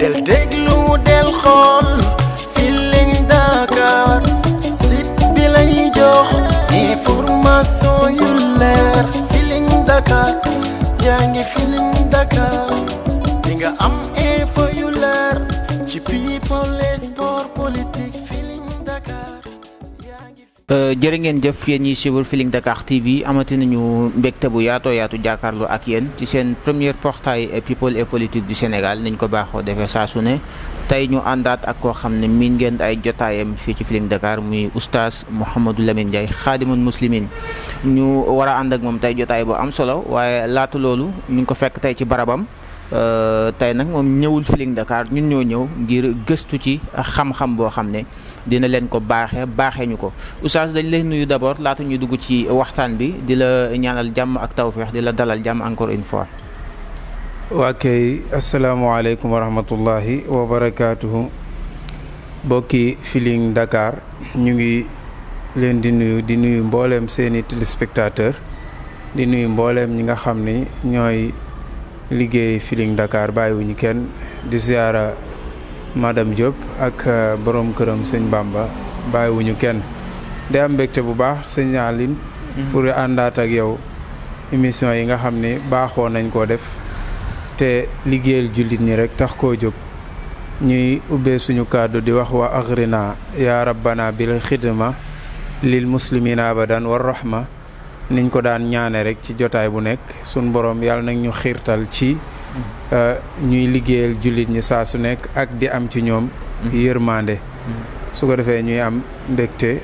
del déglu del xool Feeling Dakar site bi lay jox information yu leer Feeling Dakar yaa ngi Feeling Dakar di nga am info yu leer ci people et sport politique Feeling Dakar yaa ngi. jërë ngeen jëf yéen ñiy suivre Feeling Dakar TV amati nañu mbégte bu yaatoo yaatu jàkkaarloo ak yéen ci seen premier portail people et politique du Sénégal niñ ko baaxoo defee saa su ne tey ñu àndaat ak koo xam ne miin ngeen ay jotaayam fii ci Feeling Dakar muy oustaz Mouhamed Lamine Nd xaadimul muslimin ñu war a ànd ak moom tey jotaay bu am solo waaye laata loolu ñu ngi ko fekk tey ci barabam. tey nag moom ñëwul Feeling Dakar ñun ñoo ñëw ngir gëstu ci xam-xam boo xam ne dina leen ko baaxee ñu ko oustaz dañ lay nuyu d'abord laata ñuy dugg ci waxtaan bi di la ñaanal jàmm ak tawfeex di la dalal jàmm encore une fois. waa kay asalaamaaleykum wa rahmatullahi wa barakaatuhu bokki Feeling Dakar ñu ngi leen di nuyu mbooleem seeni téléspectateur di nuyu mbooleem ñi nga xam ni ñooy liggéey Feeling Dakar bàyyiwuñu kenn di ziara madame Diop ak borom këram sëñ Bamba bàyyiwuñu kenn di am mbégte bu baax sëñ Aline pour àndaat ak yow émission yi nga xam ni baaxoo nañ koo def te liggéeyal jullit ñi rek tax koo jóg ñuy ubbee suñu kàddu di wax wa agrina ya rabbana bil xidma lil muslimina abadan war rahma niñ ko daan ñaane rek ci jotaay bu nekk suñ borom yàlla nag ñu xiirtal ci ñuy liggéeyal jullit ñi saa su nekk ak di am ci ñoom yërmande su ko defee ñuy am mbégte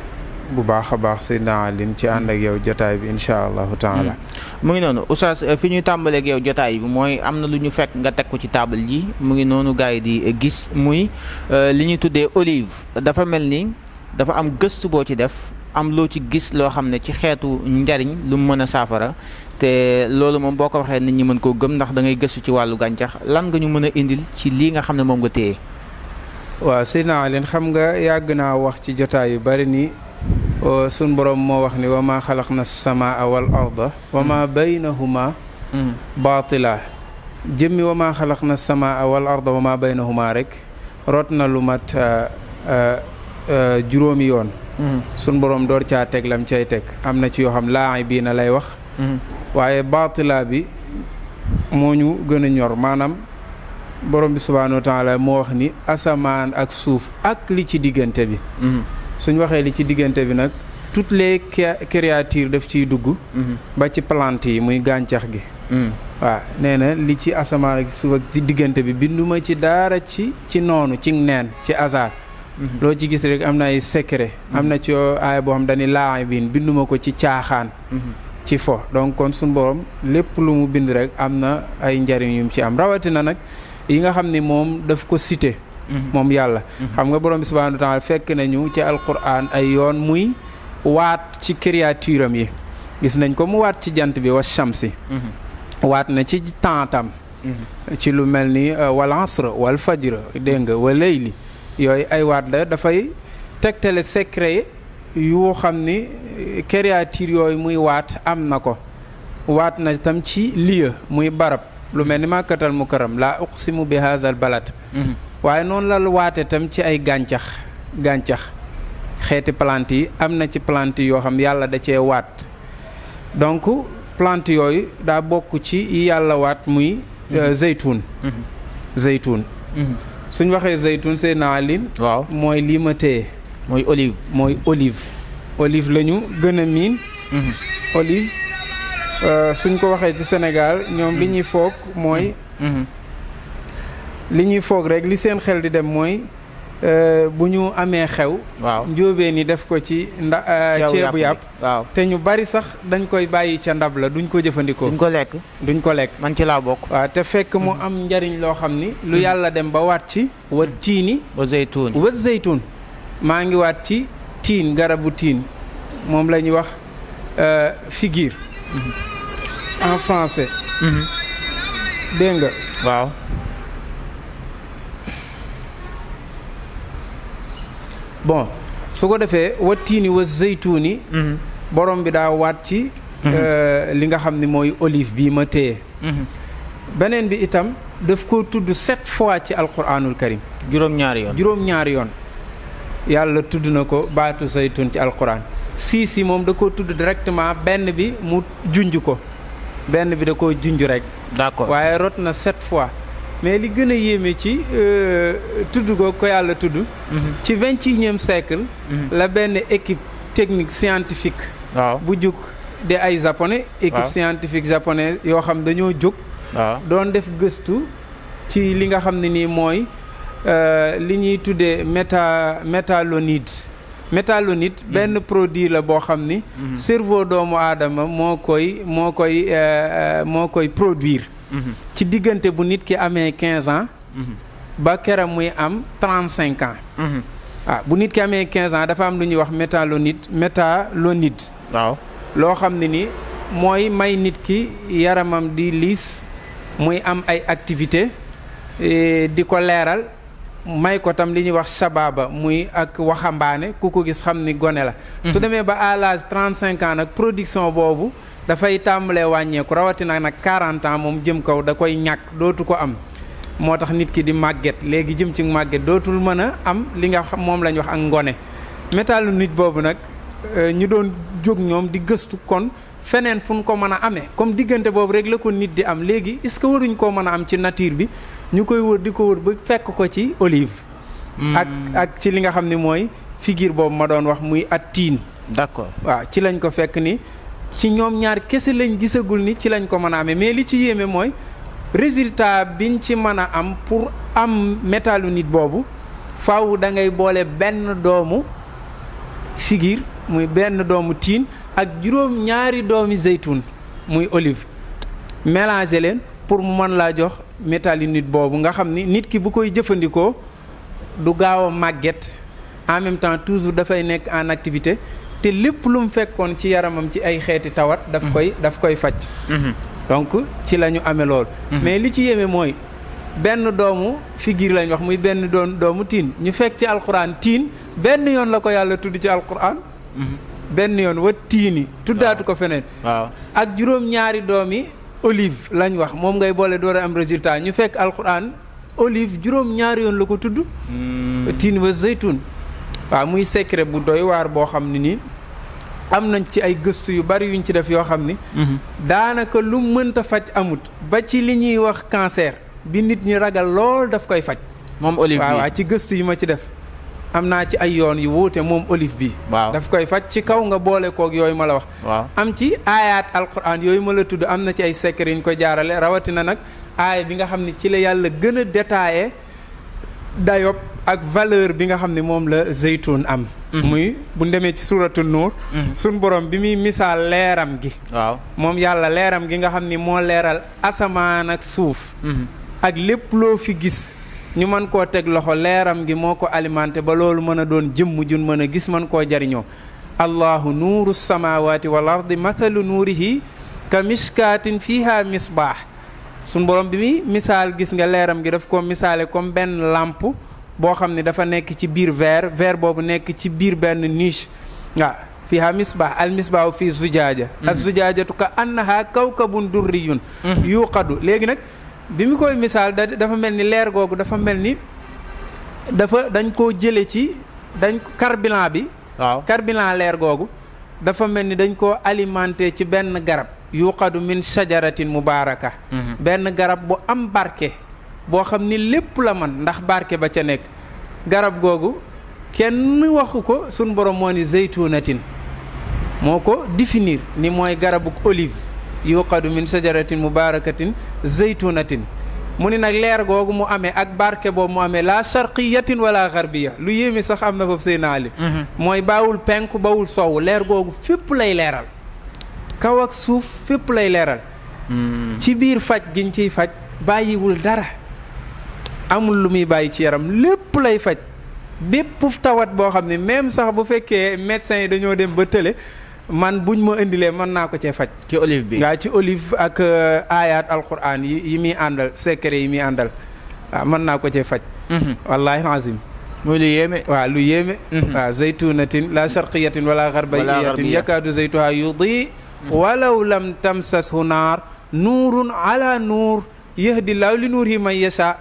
bu baax a baax Seydina Aline ci ànd ak yow jotaay bi incha allahu taala. mu ngi noonu oustaz fi ñuy tàmbaleeg yow jotaay bi mooy am na lu ñu fekk nga teg ko ci table ji mu ngi noonu gars yi di gis muy li ñuy tuddee olive dafa mel ni dafa am gëstu boo ci def. am loo ci gis loo xam ne ci xeetu njariñ lu mu mën a saafara te loolu moom boo ko waxee nit ñi mën koo gëm ndax da ngay gëstu ci wàllu gàncax lan nga ñu mën a indil ci lii nga xam ne moom nga téye. waaw Seydina Aline xam nga yàgg naa wax ci jotaay yu bari ni sun borom moo wax ni wa ma xalaqna samaa wal arda wa ma baynahuma baatila jëmmi wa ma xalaqna samaa wal arda wa ma baynahuma rek rot na lu mat juróomi yoon. sun borom door caa teg lam cay teg am na ci yoo xam laay bii na lay wax waaye baatila bi moo ñu gën a ñor maanaam borom bi subhaanahu wa taala moo wax ni asamaan ak suuf ak li ci diggante bi suñ waxee li ci diggante bi nag toutes les créatures daf ciy dugg ba ci plante yi muy gàncax gi waaw nee na li ci asamaan ak suuf ak ci diggante bi binduma ci daara ci noonu ci neen ci hasard loo ci gis rek am na ay secret am na ci aaya boo xam dañuy laay biin binduma ko ci caaxaan ci fo donc kon suñu borom lépp lu mu bind rek am na ay njariñ yum ci am rawatina nag yi nga xam ni moom daf ko cité moom yàlla xam nga borom bi subhanahu wa taala fekk nañu ci alquran ay yoon muy waat ci créature am yi gis nañ ko mu waat ci jant bi wa shamsi waat na ci temps ci lu mel ni wal asr wal fajr dégg nga wa layli yooyu ay waat la dafay tegtale secret yoo xam ni créature yooyu muy waat am na ko waat na tam ci lieu muy barab lu mel ni Makkatal Mukarram laa uqsimu bi haazal balad waaye noonu la waate tam ci ay gàncax xeeti plante yi am na ci plante yoo xam yàlla da cee waat donc plante yooyu daa bokk ci yàlla waat muy zeytuun suñ waxee zeytun Seydina Aline waaw mooy lii ma téye mooy olive la ñu gën a miin olive suñ ko waxee ci Sénégal ñoom li ñuy foog mooy li ñuy foog rek li seen xel di dem mooy bu ñu amee xew njóobeen ni def ko ci ceebu yàpp waaw te ñu bari sax dañ koy bàyyi ca ndab la duñ ko jëfandikoo duñ ko lekk man ci laa bokk waaw te fekk mu am njariñ loo xam ni lu yàlla dem ba waat ci wa tiini wa zeytuun maa ngi waat ci tiin garabu tiin moom la ñuy wax figuier en français dégg nga waaw bon su ko defee wa tiini wa zeytuuni borom bi daa waat ci li nga xam ni mooy olive bii ma téye beneen bi itam daf ko tudd 7 fois ci alquranul karim. juróom-ñaari yoon yàlla tudd na ko baatu zaytun ci alquran. si moom da koo tudd directement, benn bi mu junj ko, benn bi da koo junj rek. d'accord waaye rot na 7 fois. mais li gën a yéeme ci tudd ko yàlla tudd. ci 21e siècle. la benn équipe technique scientifique. waaw bu jóg de ay japonais. équipe scientifique japonais yoo xam dañoo jóg. doon def gëstu ci li nga xam ne nii mooy li ñuy tuddee métallonide. métallonide benn produit la boo xam ni. cerveau doomu aadama moo koy produire. ci diggante bu nit ki amee 15 ans. ba keram muy am 35 ans. bu nit ki amee 15 ans dafa am lu ñuy wax métallonide. waaw loo xam ne ni mooy may nit ki yaramam di liis muy am ay activité di ko leeral. may ko tam li ñuy wax shababa muy ak waxambaane ku ko gis xam ni gone la. su demee ba à l'âge 35 ans nag production boobu dafay tàmbalee wàññeeku rawatina nag 40 ans moom jëm kaw da koy ñàkk dootu ko am. moo tax nit ki di màgget léegi jëm ci màgget dootul mën a am li nga xam moom la ñu wax ak ngone. métallu nit boobu nag ñu doon jóg ñoom di gëstu kon feneen fu ñu ko mën a amee comme diggante boobu rek la ko nit di am léegi est-ce que waruñ koo mën a am ci nature bi. ñu koy wër di ko wër ba fekk ko ci olive. ak ci li nga xam ne mooy figure boobu ma doon wax muy at tiin. d'accord waaw ci lañ ko fekk ni ci ñoom ñaar kese lañ gisagul ni ci lañ ko mën a amee mais li ci yéeme mooy résultat biñ ci mën a am pour am métallu nit boobu faaw da ngay boole benn doomu figure muy benn doomu tiin ak juróom ñaari doomi zeytun muy olive mélanger leen pour mu mën laa jox métallu nit boobu nga xam ni nit ki bu koy jëfandikoo du gaaw a màgget en même temps toujours dafay nekk en activité te lépp lu mu fekkoon ci yaramam ci ay xeeti tawat daf koy faj. donc ci la ñu amee lool. mais li ci yéeme mooy benn doomu figure lañ wax muy benn doomu tiin ñu fekk ci alquran tiin benn yoon la ko yàlla tudd ci alquran. benn yoon wa tiini tuddaatu ko feneen. waaw ak juróom-ñaari doomi olive lañ wax moom ngay boole door a am résultat ñu fekk alquran olive juróom-ñaari yoon la ko tudd. tiin wa zeytun. waaw muy secret bu doy waar boo xam ne nii am nañ ci ay gëstu yu bari yuñ ci def yoo xam ni. daanaka lu mënta faj amut. ba ci li ñuy wax cancer bi nit ñi ragal lool daf koy faj. moom olive bi waaw ci gëstu yu ma ci def. am naa ci ay yoon yu wuute moom olive bi. waaw daf koy faj ci kaw nga boole koog yooyu ma la wax. waaw am ci aayaat alquran yooyu ma la tudd am na ci ay secret yu ñu ko jaarale rawatina nag aaya bi nga xam ne ci la yàlla gën a détaillé dayob ak valeur bi nga xam ne moom la zeytun am. muy bu demee ci suratu nuur. sun borom bi muy misaal leeram gi. waaw moom yàlla leeram gi nga xam ni moo leeral asamaan ak suuf. ak lépp loo fi gis. ñu mën koo teg loxo leeram gi moo ko alimenté ba loolu mën a doon jëmm jun mën a gis mën koo jariñoo allahu nuuru samawati wal ardi mathalu nuurihi ka mishkaatin fiha misbaax suñ borom bi muy misaal gis nga leeram gi daf ko misaale comme benn lampe boo xam ne dafa nekk ci biir verre boobu nekk ci biir benn niche waaw fiha misbaax al misbaahu fii zujaaja az zujaajatu ka annaha kawkabun durriyun yuqadu léegi nag bi mu koy misaal dafa mel ni leer googu dafa mel ni dañ koo jële ci carburant bi. waaw carburant leer googu dafa mel ni dañ koo alimenté ci benn garab. yuqadu min shajaratin mubaaraka. benn garab bu am barke. boo xam ni lépp la man ndax barke ba ca nekk. garab googu kenn waxu ko sun borom moo ni zeytunatin moo ko définir ni mooy garabuk olive. yuqadu min sajaratin mubarakatin zeytunatin mu ni nag leer googu mu amee ak barke boobu mu amee la sharqiyatin wala garbiya lu yéemi sax am na foofu sëy naali mooy baawul penku bawul soowu leer googu fépp lay leeral kaw ak suuf fépp lay leeral ci biir faj giñ ciy faj bàyyiwul dara amul lu muy bàyyi ci yaram lépp lay faj bépp tawat boo xam ne même sax bu fekkee médecins yi dañoo dem ba tële man buñ ma indilee mën naa ko cee faj. ci olive bi waaw ci olive ak ayat alquran yi muy àndal secret yi muy àndal waaw mën naa ko cee faj. wallaahi azim. muy lu yéeme. waaw lu yéeme. waaw zeytunatin la sharqiyatin wala garbiyatin yakaadu zeytuha yudi walaw lam tamsashu naar nuurun ala nuur yahdillaahu li nuurihi man yashaa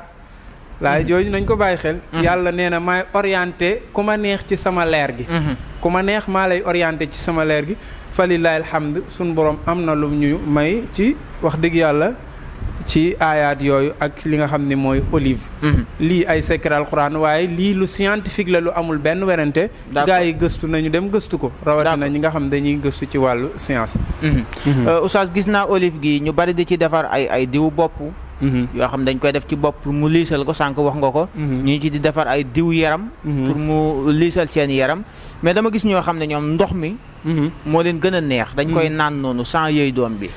laay jooju nañ ko bàyyi xel yàlla nee na maay orienté ku ma neex ci sama leer gi ku ma neex maa lay orienté ci sama leer gi falillaahi alhamd suñ borom am na lu ñu may ci wax dëgg yàlla ci aayaat yooyu ak li nga xam ne mooy olive lii ay secret alxuraan waaye lii lu scientifique la lu amul benn werante gaa yi gëstu nañu dem gëstu ko rawatina ñi nga xam dañuy gëstu ci wàllu science Oustaz gis naa olive gi ñu bari di ci defar ay diw bopp yoo xam dañ koy def ci bopp pour mu liisal ko sànq wax nga ko ñu ci di defar ay diw yaram pour mu liisal seen yaram mais dama gis ñoo xam ne ñoom ndox mi moo leen gën a neex dañ koy naan noonu sans yëy doom bi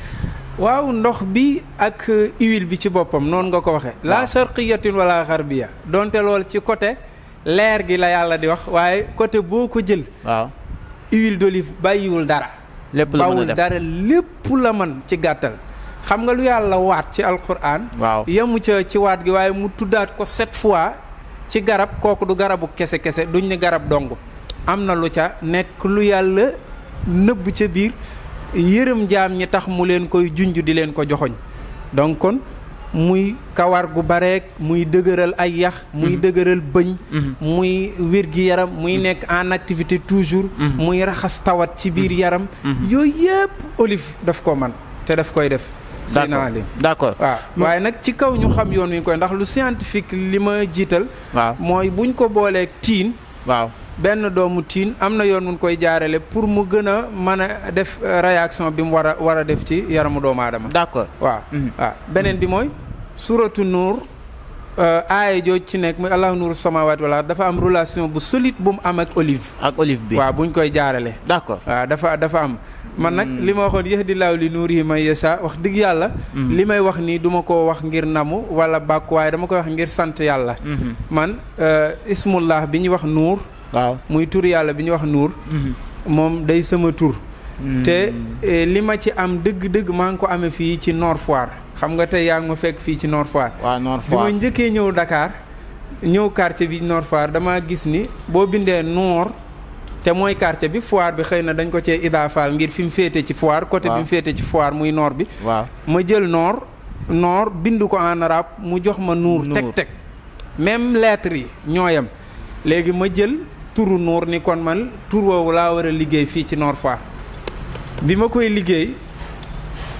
waaw ndox bi ak huile bi ci boppam noonu nga ko waxee la sharqiyatin wala xarbiya donte lool ci côté leer gi la yàlla di wax waaye côté boo ko jël waaw huile d'olive bàyyiwul dara lépp la mën a def dara lépp la mën ci gàttal xam nga lu yàlla waat ci alquran waaw yemu ca ci waat gi waaye mu tuddaat ko 7 fois ci garab kooku du garabu kese duñ ne garab dong am na lu ca nekk lu yàlla nëbb ca biir yërëm jaam ñi tax mu leen koy junj di leen ko joxoñ donc kon muy kawar gu bareek muy dëgëral ay yax muy dëgëral bëñ muy wér gi yaram muy nekk en activité toujours muy raxas tawat ci biir yaram yooyu yëpp olive daf ko man te daf koy def d'accord waaw waaye nag ci kaw ñu xam yoon wi ñu koy ndax lu scientifique li ma jiital waaw mooy buñ ko booleeg tiin waaw benn doomu tiin am na yoon mun koy jaarale pour mu gën a mën a def réaction bi mu war a def ci yaramu doomu aadama d'accord waaw beneen bi mooy suratu nuur aaya jooj ci nekk muy allahu nuuru samaawaati wal ard dafa am relation bu solide bu mu am ak olive bi waaw buñ koy jaarale d'accord waaw dafa am man nag li ma waxoon yahdillaahu li nuurihi man yashaa wax dëgg yàlla li may wax nii duma ko wax ngir namu wala bàkku waaye dama koy wax ngir sant yàlla man ismullah bi ñuy wax nuur waaw muy tur yàlla bi ñuy wax nuur moom day sama tur te li ma ci am dëgg-dëgg maa ngi ko amee fii ci Nord Foire xam nga tey yaa ngi ma fekk fii ci Nord Foire bi ma njëkkee ñëw Dakar ñëw quartier bi Nord Foire damaa gis ni boo bindee Nord te mooy quartier bi foire bi xëy na dañ ko cee idaafaal ngir fi mu féete ci foire côté bi mu féete ci foire muy nord bi ma jël nord bind ko en arabe mu jox ma nuur teg même lettres yi ñooyam léegi ma jël turu nuur ni kon man tur woowu laa war a liggéey fii ci Nord Foire bi ma koy liggéey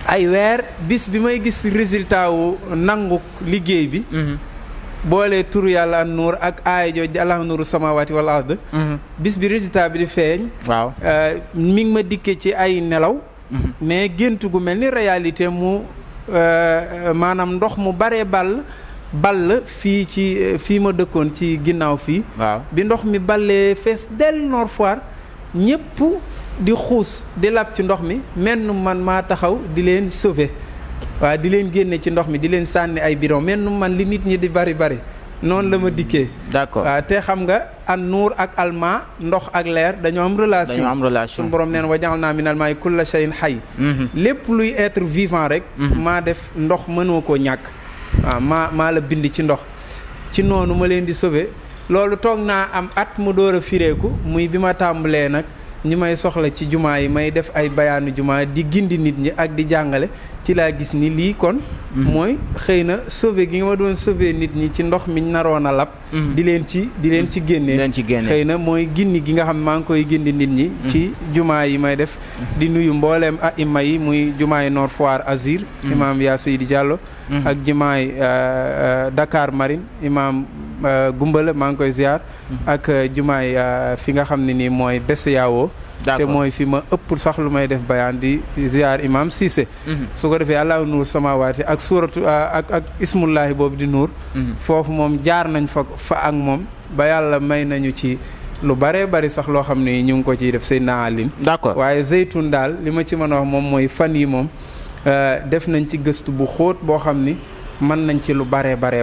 ay weer bis bi may gis résultat wu nangu liggéey bi boolee tur yàlla an nuur ak aaya jooju allahu nuuru samaawaati wal ard bis bi résultat bi di feeñ waaw mi ngi ma dikke ci ay nelaw mais gént gu mel ni réalité mu maanaam ndox mu baree ball fii ma dëkkoon ci ginnaaw fii bi ndox mi ballee fees del Nord Foire ñépp di xuus di lab ci ndox mi menn man maa taxaw di leen sauver waaw di leen génne ci ndox mi di leen sànni ay bidon menn man li nit ñi di bari noonu la ma dikkee d'accord waaw te xam nga an nuur ak alma ndox ak leer dañoo am relation suñu borom neen wa ja'alnaa minal maa'i kulla shay'in hayy lépp luy être vivant rek maa def ndox mënoo koo ñàkk waaw maa la bind ci ndox ci noonu ma leen di sauver loolu toog naa am at mu door a fireeku muy bi ma tàmbalee nag ñi may soxla ci jumaa yi may def ay bayaanu jumaa di gindi nit ñi ak di jàngale ci laa gis ni lii kon mooy xëy na sauver gi nga ma doon sauver nit ñi ci ndox mi naroon a lab di leen ci génnee xëy na mooy gindi gi nga xam maa ngi koy gindi nit ñi ci jumaa yi may def di nuyu mbooleem aima yi muy jumaa yi Nord Foire Azir imam yaa Seydi Diallo ak jumaay Dakar Marine imam Gumbala maa ngi koy ziar ak jumaay fi nga xam ne nii mooy Besseyaawo te mooy fi ma ëpp sax lu may def bayaan di ziar imam Cissé su ko defee allahu nuur samawaati ak suuratu ak ismullahi boobu di nuur foofu moom jaar nañ fa ak moom ba yàlla may nañu ci lu bare bari sax loo xam ne ñu ngi ko ciy def Seydina Aline d'accord waaye zeytun daal li ma ci mën a wax moom mooy fan yi moom def nañ ci gëstu bu xóot boo xam ni mën nañ ci lu bare bari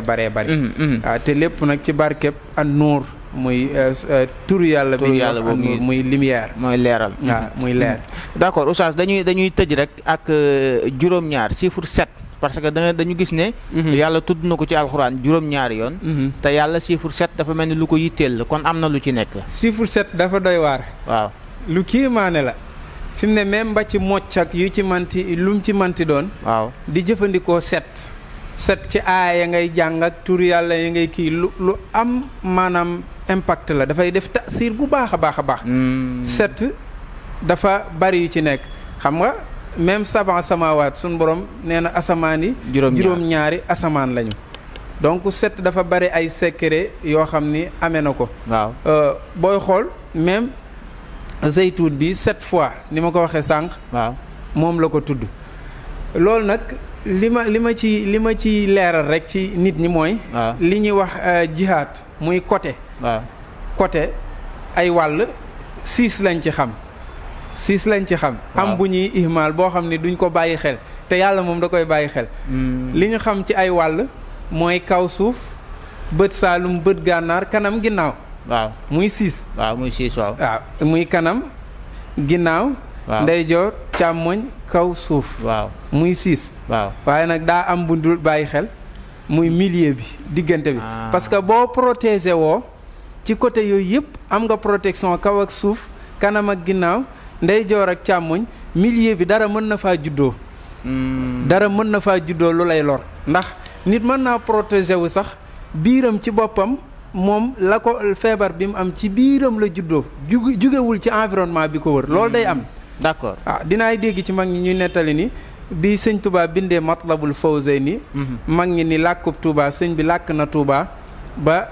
waaw te lépp nag ci barkeb an nuur muy turu yàlla bi muy lumière mooy leeral waaw muy leer d'accord Oustaz dañuy tëj rek ak juróom-ñaar chiffre 7 parce que dañu gis ne yàlla tudd na ko ci alxuraan juróom-ñaari yoon te yàlla chiffre 7 dafa mel ni lu ko yitteel kon am na lu ci nekk chiffre 7 dafa doy waar waaw lu kii maane la fi mu ne même ba ci mocc ak yu ci manti lu mu ci manti doon waaw di jëfandikoo 7 set ci aaya ngay jàng ak tur yàlla yi ngay kii lu am maanaam impact la dafay def taasiir bu baax a baax a baax. set dafa bari yu ci nekk xam nga même sab'a samawaat suñu borom nee na asamaan yi. juróom-ñaari asamaan lañu. donc set dafa bari ay secret yoo xam ni amee na ko. waaw booy xool même zeytuun bi 7 fois ni ma ko waxee sànq. waaw moom la ko tudd. loolu nag li ma ci leeral rek ci nit ñi mooy. li ñuy wax jihaad muy côté. waaw côté ay wàll 6 lañ ci xam. 6 lañ ci xam. am bu ñuy ihmaal boo xam ni duñ ko bàyyi xel te yàlla moom da koy bàyyi xel. li ñu xam ci ay wàll. mooy kaw suuf bët saalum bët gànnaar kanam ginnaaw. waaw muy 6. waaw muy 6 waaw. waaw muy kanam ginnaaw. waaw ndeyjoor càmmoñ kaw suuf. waaw muy 6. waaw waaye nag daa am bu dul bàyyi xel muy milieu bi diggante bi. parce que boo protégé woo ci côté yooyu yëpp am nga protection kaw ak suuf kanam ak ginnaaw ndeyjoor ak càmmoñ milieu bi dara mën na faa juddoo. dara mën na faa juddoo lu lay lor ndax. nit mën naa protéger wu sax biiram ci boppam moom la ko feebar bi mu am ci biiram la juddoo jugewul ci environnement bi ko wër loolu day am. d'accord dinaay dégg ci mag ñi ñuy nettali ni bi sëñ Touba bindee Matlabul Fawzayni mag ñi ni làkkub Touba sëñ bi làkk na Touba ba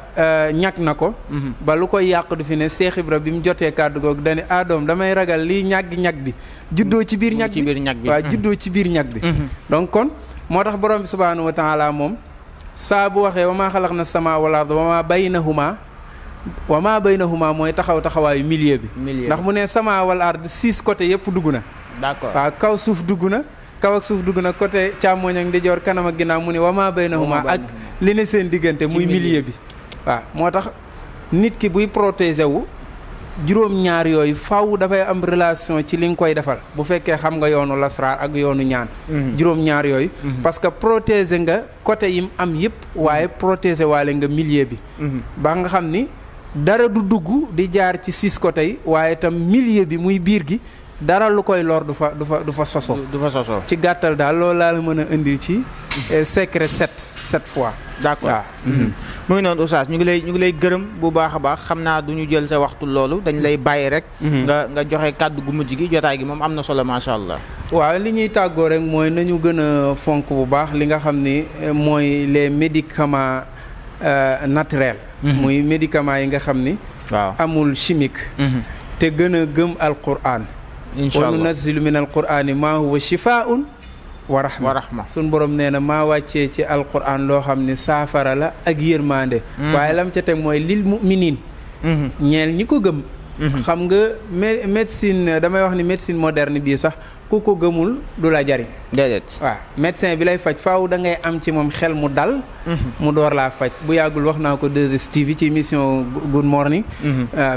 ñag na ko. ba lu koy yàq du fi ne Cheikh Ibra bi mu jotee kàddu googu dañu adoom damay ragal liy ñag bi juddoo ci biir ñag bi waaw juddoo ci biir ñag bi donc kon moo tax borom bi subhaanahu wa taala moom saa bu waxee wa maa xalaq na sama wal arda wa maa baynahuma mooy taxawaayu milieu bi ndax mu ne sama wal ard 6 côté yëpp dugg na. d'accord waaw kaw suuf dugg na kaw ak suuf dugg na côté càmmooñ ak ndijoor kanam ak ginnaaw mu ne wa maa baynahuma ak li ne seen diggante muy milieu bi waaw moo tax nit ki buy protéger wu juróom-ñaar yooyu faw dafay am relation ci li nga koy defal bu fekkee xam nga yoonu lasraar ak yoonu ñaan. juróom-ñaar yooyu. parce que protéger nga côté yim am yëpp waaye protéger waale nga milieu bi. ba nga xam ni dara du dugg di jaar ci 6 côté yi waaye itam milieu bi muy biir gi dara lu koy lor du fa sosoo. ci gàttal daal loolu laa la mën a indil ci secret 7 fois. d'accord waaw. mu ngi noonu Oustaz ñu ngi lay gërëm bu baax a baax xam naa du ñu jël sa waxtu loolu dañ lay bàyyi rek. nga joxe kàddu gu mujj gi jotaay gi moom am na solo macha allah. waaw li ñuy tàggoo rek mooy nañu gën a fonk bu baax li nga xam ni mooy les médicaments naturels. muy médicaments yi nga xam ni. waaw amul chimique. te gën a gëm alquran. incha allah wa nunazzilu min alqurani ma huwa shifaa'un wa rahma suñ borom nee na maa wàccee ci alquran loo xam ne saafara la ak yërmande. waaye lam ca teg mooy lil mu'minin ñeel ñi ko gëm. xam nga médecine damay wax ni médecine moderne bii sax ku ko gëmul du la jariñ. déedéet waaw médecin bi lay faj faaw da ngay am ci moom xel mu dal. mu door laa faj bu yàggul wax naa ko 2STV ci émission Good Morning.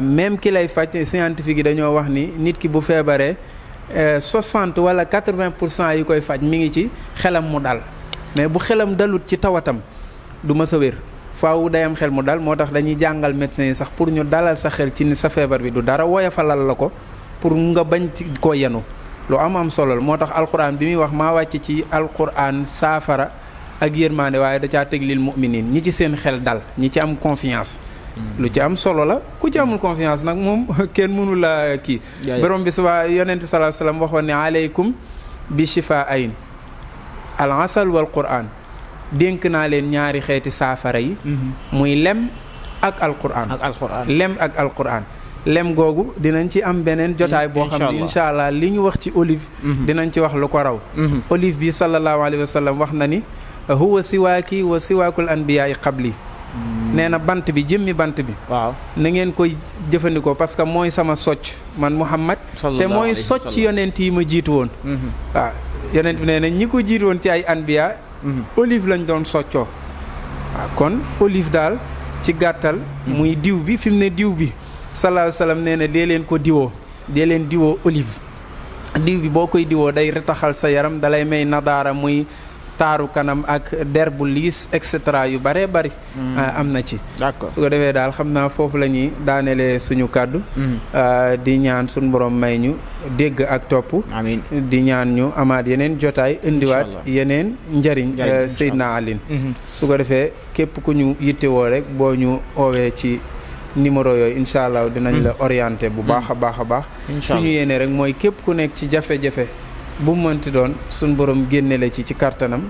même ki lay faj scientifique yi dañoo wax ni nit ki bu feebaree 60 wala 80% yi koy faj mi ngi ci xelam mu dal mais bu xelam dalut ci tawatam du ma sa wér. faaw day am xel mu dal moo tax dañuy jàngal médecins yi sax pour ñu dalal sa xel ci ni sa feebar bi du dara woyofalal la ko pour nga bañ ci koo yenu lu am solo moo tax alquran bi muy wax maa wàcc ci alquran saafara ak yërmande waaye da caa teg lil mu'minin ñi ci seen xel dal ñi ci am confiance. lu ci am solo la ku ci amul confiance nag moom kenn mënu la kii. borom bi yonent bi sallallahu alayhi wasallam waxoon ne aleykum bi shifaayn al asal wal quran dénk naa leen ñaari xeeti saafara yi. muy lem ak alquran. lem ak alquran. lem googu dinañ ci am beneen jotaay boo xam ne incha allah li ñu wax ci olive. dinañ ci wax lu ko raw. olive bi sallallahu alayhi wa sallam wax na ni huwa siwaaki wa siwaakul anbiyaai qabli. nee na bant bi jëmmi bant bi. waaw na ngeen koy jëfandikoo parce que mooy sama socc man Muhammad te mooy socc yonent yi ma jiitu woon. waaw yonent bi nee na ñi ko jiitu woon ci ay anbiya olive lañ doon soccoo. waaw kon olive daal ci gàttal. muy diw bi fi mu ne diw bi. sallallahu alayhi wasallam nee na dee leen ko diwoo dee leen diwoo olive. diw bi boo koy diwoo day retaxal sa yaram dalay may nadaara muy taaru kanam ak der bu liis et cetera yu bëree bëri am na ci. d'accord su ko defee daal xam naa foofu la ñuy daanelee suñu kàddu di ñaan suñu borom may ñu dégg ak topp. amiin di ñaan ñu amaat yeneen jotaay indiwaat yeneen njëriñ Seydina Aline su ko defee képp ku ñu yittewoo rek boo ñu oowee ci numéro yooyu incha allah dinañ la orienté bu baax a baax a baax suñu yéene rek mooy képp ku nekk ci jafe-jafe bu mu mënti doon suñ borom génne la ci kartanam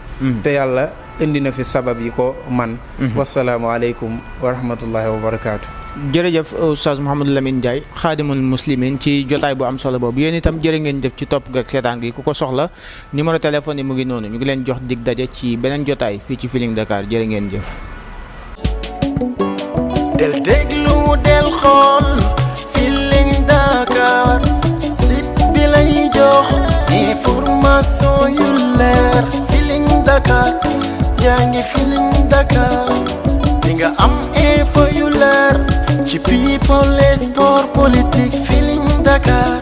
te yàlla indi na fi sabab yi ko man wasalaamualeykum wa rahmatullahi wa barakaatu. jërëjëf Oustaz Mouhamed Lamine Ndiaye xaadimul muslimin ci jotaay bu am solo boobu yéen itam jërë ngeen jëf ci topp ak seetaan gi ku ko soxla numéro téléphone yi mu ngi noonu ñu ngi leen jox dig daje ci beneen jotaay fii ci Feeling Dakar jërë ngeen jëf. del déglu del xool Feeling Dakar site bi lay jox information yu leer Feeling Dakar yaa ngi Feeling Dakar di nga am info yu leer ci people et sport politique Feeling Dakar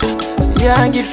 yaa ngi